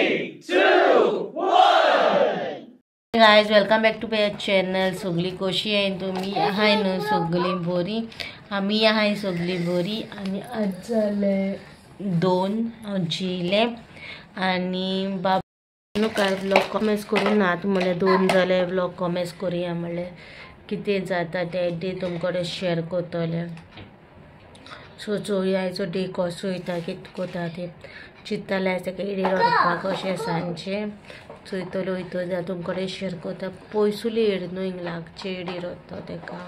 3, 2, 1. Guys, welcome back to my channel. सगळी कशी आहे तुम्ही? हाय न्हू सगळी बरी, आमी आहाय सगळी बरी. आनी आज जाले 2 हांव जेयलें आनी बाब न्हू काल व्लॉग कॉमेंट्स करूं नात म्हणल्यार 2 जाले व्लॉग कॉमेंट्स करुया म्हणलें कितें जाता ते डे तुमकडे शेअर करतले. सो चोया आयचो डे कसो वयता कितें करता ते चिंतताले आयज ताका इडी व्हरपाक अशें सांजचें चोयतलो वयतो जाल्यार तुमकडे शेअर करता. पयसुली एड न्हू हिंग लागचे एडी रोता ताका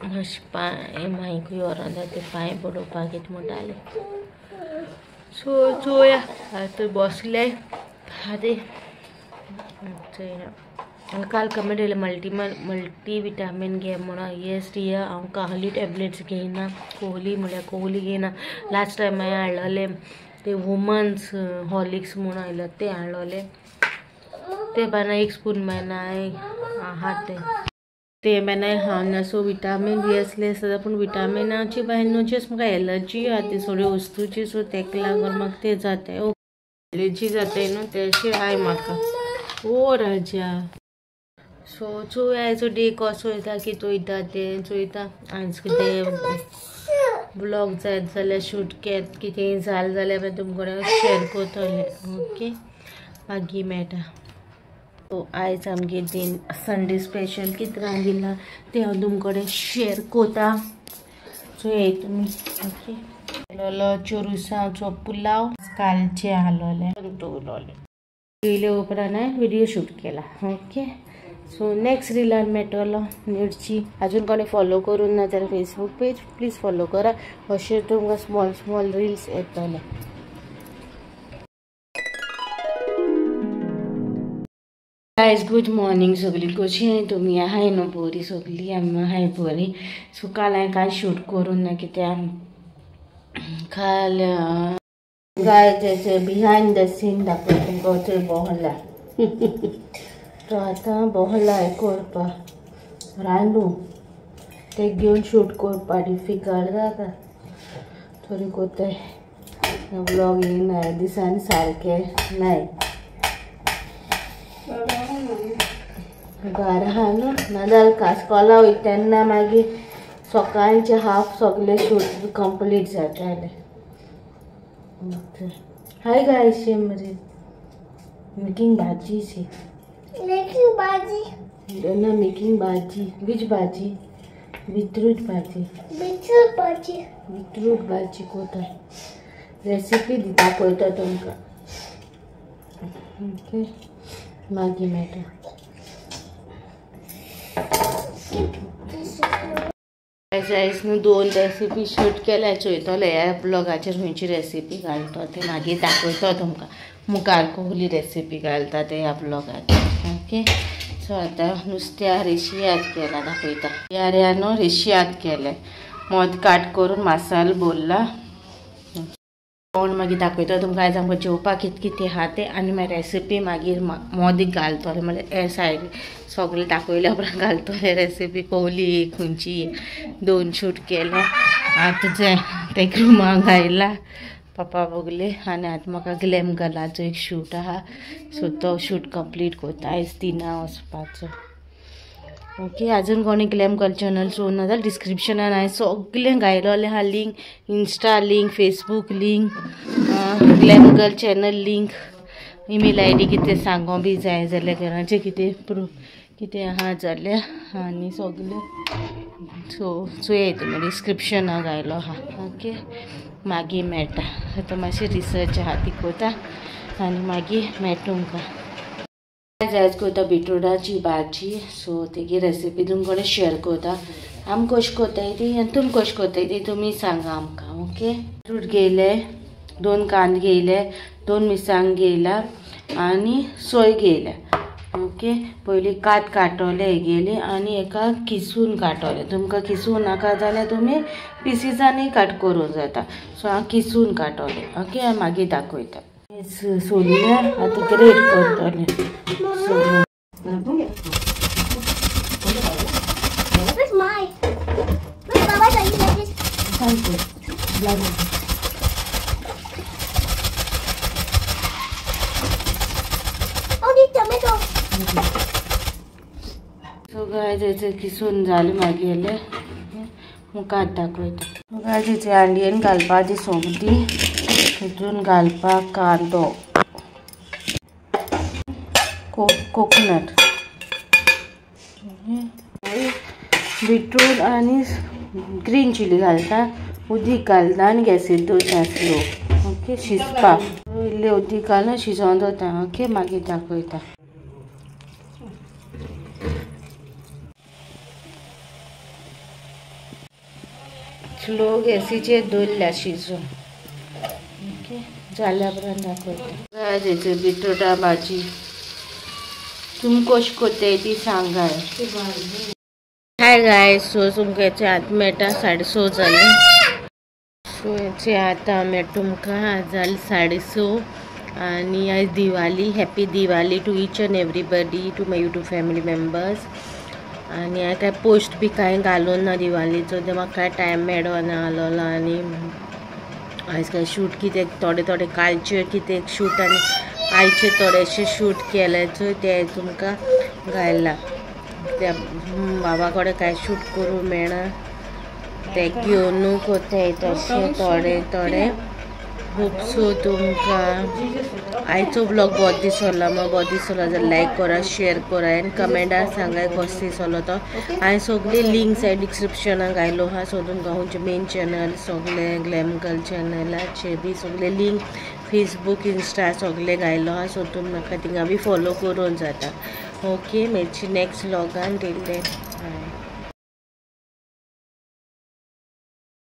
मातशें पांय मायकूय व्हरोन जाता ते पांय बडोवपाक कितें म्हणटाले. सो चोया आतां बसले आतां चोया. काल कमेंट येयले मल्टी विटामीन घे म्हणून. येस रिया, हांव कहली टॅबलेट्स घेयना. कोहली म्हळ्यार कोहली घेयना. लास्ट टायम हांवें हाडलेले ते वुमन्स हॉर्लिक्स म्हणून आयलो ते हाडलेले ते बाना एक स्पून बायना आहा ते ते बायना हांव. सो विटामीन बी आसले आसता पूण विटामिनाची बाय न्हू जस्ट म्हाका एलर्जी आहा ती सगळ्यो वस्तूची. सो तेका लागून म्हाका ते जाता एलर्जी जाताय न्हू तेशें आय म्हाका. ओ राजा. सो चोया आयचो डे कसो वयता कितें वयता तें चोयता. आयज कितें ब्लॉग जायत जाल्यार शूट केत कितेंय जालें जाल्यार मागीर तुमकडे शेअर करतलें. ओके, मागीर मेळटा. सो आयज आमगे दिन संडे स्पेशल कितें रांदिलां तें हांव तुमकडे शेअर करता. चोयाय तुमी. ओके, आसलेलो चोरुसांचो पुलाव कालचें आसलेलें दवरलें येयले उपरांत हांवें व्हिडियो शूट केला. ओके, सो नेक्स्ट रिलान मेळटलो मिरची. अजून कोणी फॉलो करूं ना जाल्यार फेसबूक पेज प्लीज फॉलो करा. अशें तुमकां स्मॉल स्मॉल रिल्स येतले. Guys, good morning. सगळी कशी आहे तुमी? आहाय न्हू बरी? सगळी आमी आहाय बरी. सो काल हांवें कांय शूट करूं ना कित्याक काल गायज बिहायंड the scene दाखय तुमकां थंय बहला. तो आतां बहला हें करपाक रांदू ते घेवन शूट करपा डिफिकल्ट जाता. तरी कोताय ब्लॉग येयना दिसान सारकें नाय घर आहा न्हू नाजाल्यार इस्कोला वयता तेन्ना मागीर सकाळचें हाफ सगळें शूट कंप्लीट जातालें. हाय गायज, मरे मेकिंग भाजी सी मेकिंग भाजी ना मेकिंग भाजी which भाजी बीटरूट भाजी बीटरूट भाजी बीटरूट भाजी कोताय रेसिपी दाखयता तुमकां. ओके, मागीर मेळटा. आयज न्हू 2 रेसिपी शूट केल्या. चोयतले ह्या ब्लॉगाचेर खंयची रेसिपी घालता ते मागीर दाखयता तुमकां. मुखार कहली रेसिपी घालता ते ह्या ब्लॉगाचेर. ओके, सो आतां नुस्त्या रेशियाद केला दाखयता. ह्या न्हू रेशियाद केलें मोद काट करून मसालो भरला. कोण मागीर दाखयता तुमकां आयज आमकां जेवपाक कितें कितें आहा तें आनी मागीर रेसिपी मागीर मोदीक घालतले. म्हणल्यार हे सायड सगळें दाखयल्या उपरांत घालतले रेसिपी कोहली खंयची. 2 शूट केल्या आतां जे ते रुमाक आयला पप्पा बगले आनी आतां म्हाका ग्लॅम गर्लाचो एक शूट आहा. सो तो शूट कंप्लीट करता आयज 3 वचपाचो. ओके, अजून कोणी ग्लॅम गर्ल चॅनल चोवना जाल्यार डिस्क्रिप्शनान हांवें सगळें घायलोलें आहा. Link, insta link, Facebook link, glam girl channel link, email I D कितें सांगो बी जाय जाल्यार घराचें कितें प्रूफ कितें आहा जाल्यार आनी सगळें. सो चोयाय तुमी डिस्क्रिप्शनाक घायलो आहा. ओके, मागीर मेळटा. आतां मातशी रिसर्च आहा ती करता आनी मागीर मेळटा तुमकां. आयज करता बिटरुटाची भाजी. सो तेगी रेसिपी तुमकडे शेअर करता. आमी कशी करताय ती आनी तुमी कशी करताय ती तुमी सांगा आमकां. ओके, बिटरूट घेयले, 2 कांदे घेयले, 2 मिरसांग घेयला आनी सोय घेयल्या. ओके, पयलीं कात काटोले हेगेली आनी हेका किसून काटोले. तुमकां किसूं नाका जाल्यार तुमी पिसिसांनी काट करूं जाता. सो हांव किसून काटोले. ओके, मागीर दाखयता. सोडल्या आतां ग्रेट करतले. सो गायज हेचे किसून जालें मागेलें मुखार दाखयता. गायज हेचे हांडयेन घालपा ती सोगली हितून घालपाक कांदो, कोकोनट, बिटरूट आनी ग्रीन चिली घालता, उदीक घालता आनी गॅसीर दवरता स्लो. ओके शिजपाक इल्लें उदीक घालून शिजोवन दवरता. ओके मागीर दाखयता. स्लो गॅसीचेर दवरल्या शिजून. ओके जाल्या उपरांत दाखयता. हेचे बिटरुटा भाजी तुमी कशी करताय ती सांगाय. हाय गायज, सो तुमकां हेचे आतां मेळटा 6:30 जालें. सो हेचे आतां मेळटा तुमकां जालें 6:30 आनी आयज Diwali. Happy Diwali to each and everybody, to my YouTube family members. आनी हांवें कांय पोस्ट बी कांय घालून ना दिवालीचो, ते म्हाका कांय टायम मेळना आसलेलो. आनी आयज कांय शूट कितें थोडे थोडे कालचे कितें शूट आनी आयचे थोडेशे शूट केले ते तुमकां घायला. त्या बाबा कडेन कांय शूट करूं मेळना, ते घेवन कोताय तशें थोडे थोडे. होप सो तुमकां आयचो ब्लॉग बरो दिसलो. मग बरो दिसलो जाल्यार लायक करा, शेअर करा आनी कमेंटान सांगाय कसो दिसलो तो. हांवें सगळे लिंक्स डिस्क्रिप्शनाक घायलो आहा, सो तुमकां खंयचे मेन चॅनल सगळे ग्लॅम गर्ल चॅनलाचे बी सगळे लिंक, फेसबूक, इंस्टा सगळे घायलो आहा. सो तुमी म्हाका थिंगा बी फॉलो करूंक जाता. ओके मेळची नेक्स्ट व्लॉगान. Till then.